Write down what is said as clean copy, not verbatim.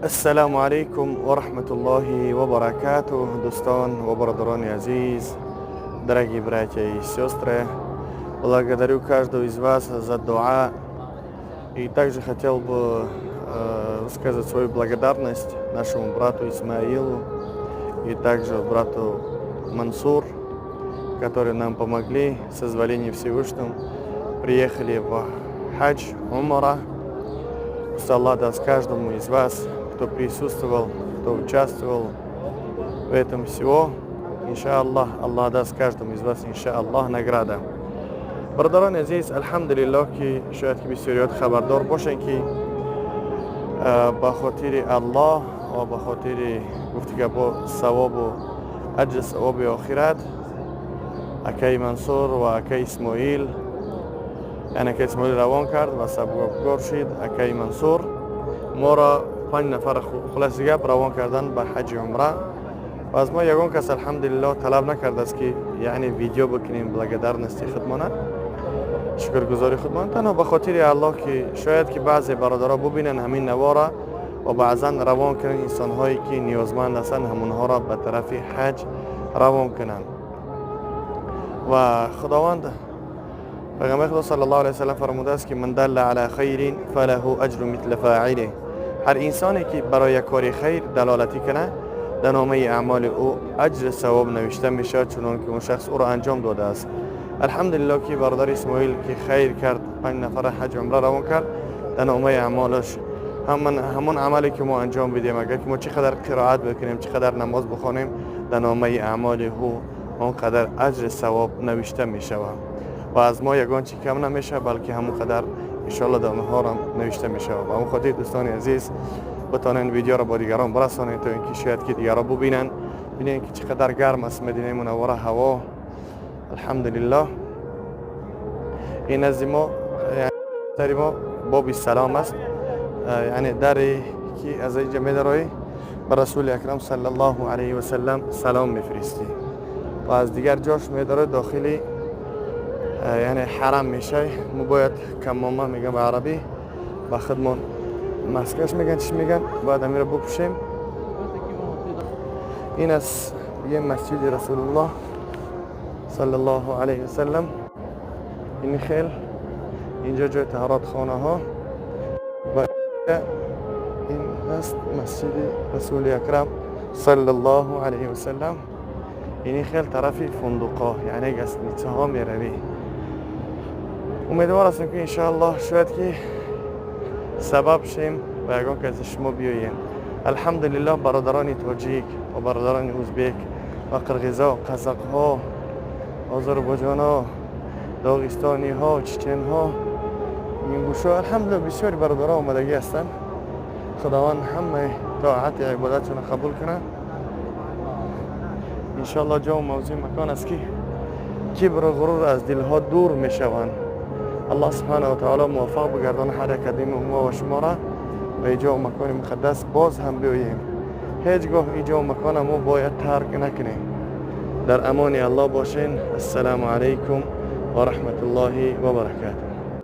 Ассалому алайкум ва раҳматуллоҳи ва баракатуҳ, дӯстон ва бародарони азиз, дорогие братья и сестры. Благодарю каждого из вас за дуа. И также хотел бы высказать свою благодарность нашему брату Исмаилу и также брату Мансур, которые нам помогли с соизволения Всевышнего. Приехали в хадж, умра. Пусть Аллах даст каждому из вас, кто присутствовал, кто участвовал в этом всего. Иншаллах, Аллах даст каждому из вас, иншаллах, награда. Бародарони азиз, алҳамдулиллоҳ, ки шояд ки бисёриёт хабардор бошанд, ки ба хотири Аллоҳ ва ба хотири гуфтигапо савобу аҷри савоби охират акаи Мансур ва акаи Исмоил, яъне акаи Исмоил равон кард ва сабабгор шид акаи Мансур моро панҷ нафар, хулоси гап, равон кардан ба ҳаҷи умра. Ва аз мо ягон кас, алҳамдулиллоҳ, талаб накардааст, ки яъне видео бикунем благодарности худмона, шукргузори худмон. Танҳо ба хотири Аллоҳ, ки шояд ки баъзе бародаро бубинанд ҳамин навора ва баъзан равон кунанд, инсонҳое ки ниёзманд ҳастанд, ҳамонҳоро ба тарафи ҳаҷ равон кунанд. Ва худованд, пайғамбари Худо саллаллоҳу алайҳи васаллам фармудааст, ки من دل على خير فله أجر مثل فاعله. Ҳар инсоне ки барои як кори хайр далолатӣ кунад, дар номаи аъмоли ӯ аҷри савоб навишта мешавад, чунон ки он шахс ӯро анҷом додааст. Алҳамдулиллоҳ, ки бародари Исмоил ки хайр кард, панҷ нафара ҳаҷ умра равон кард, дар номаи аъмолаш ҳамон амале ки мо анҷом бидем, агар ки мо чӣ қадар қироат бикунем, чӣ қадар намоз бихонем, дар номаи аъмоли ӯ он қадар аҷри савоб навишта мешавад ва аз мо ягон чӣ кам намешавад, балки ҳамон қадар иншоалло дар онҳоро навишта мешавад. Ба ҳамон хотир, дӯстони азиз, битонед видеоро бо дигарон барасонед, то ин ки шояд ки дигарон бубинанд, бинед, ки чӣ қадар гарм аст Мадинаи Мунаввара ҳаво, алҳамдулиллоҳ. Ин назди мо, дари мо Боби Салом аст, яъне даре ки аз инҷа медароӣ, ба Расули Акрам саллаллоҳу алайҳи васаллам салом мефиристӣ ва аз дигар ҷош медарои, дохили яъне ҳарам мешавӣ. Мо бояд كمامة меган ба арабӣ, ба худмон маскаш меган, чӣ меган, бояд амиро бупӯшем. Ин аст бигем масҷиди Расулуллоҳ саллаллоҳу алайҳи васаллам. Ин хел инҷо ҷои таҳоратхонаҳо ва ин аст масҷиди Расули Акрам саллаллоҳу алайҳи васаллам. Ини хел тарафи фундуқҳо, яъне гостиницаҳо меравӣ. Умедвор ҳастем, ки иншоаллоҳ шояд ки сабаб шем ва ягон каси шумо биёем. Алҳамдулиллоҳ, бародарони тоҷик ва бародарони узбек ва қирғизо, қазоқҳо, озарбойҷонҳо, доғистониҳо, чеченҳо, ингушо, алҳамдулиллоҳ, бисёри бародаро омадагӣ ҳастанд. Худованд ҳамаи тоати ибодатшонро қабул кунад, иншоаллоҳ. Ҷо мавзӯи макон аст, ки кибру ғурур аз дилҳо дур мешаванд. Аллоҳ субҳанаҳу ва таоло муваффақ бигардонад ҳар як кадими мо ва шуморо ва иҷо макони муқаддас боз ҳам биёем. Ҳеҷ гоҳ иҷо макона мо бояд тарк накунем. Дар амони Аллоҳ бошен. Ассалому алайкум ва раҳматуллоҳи ва баракатуҳ.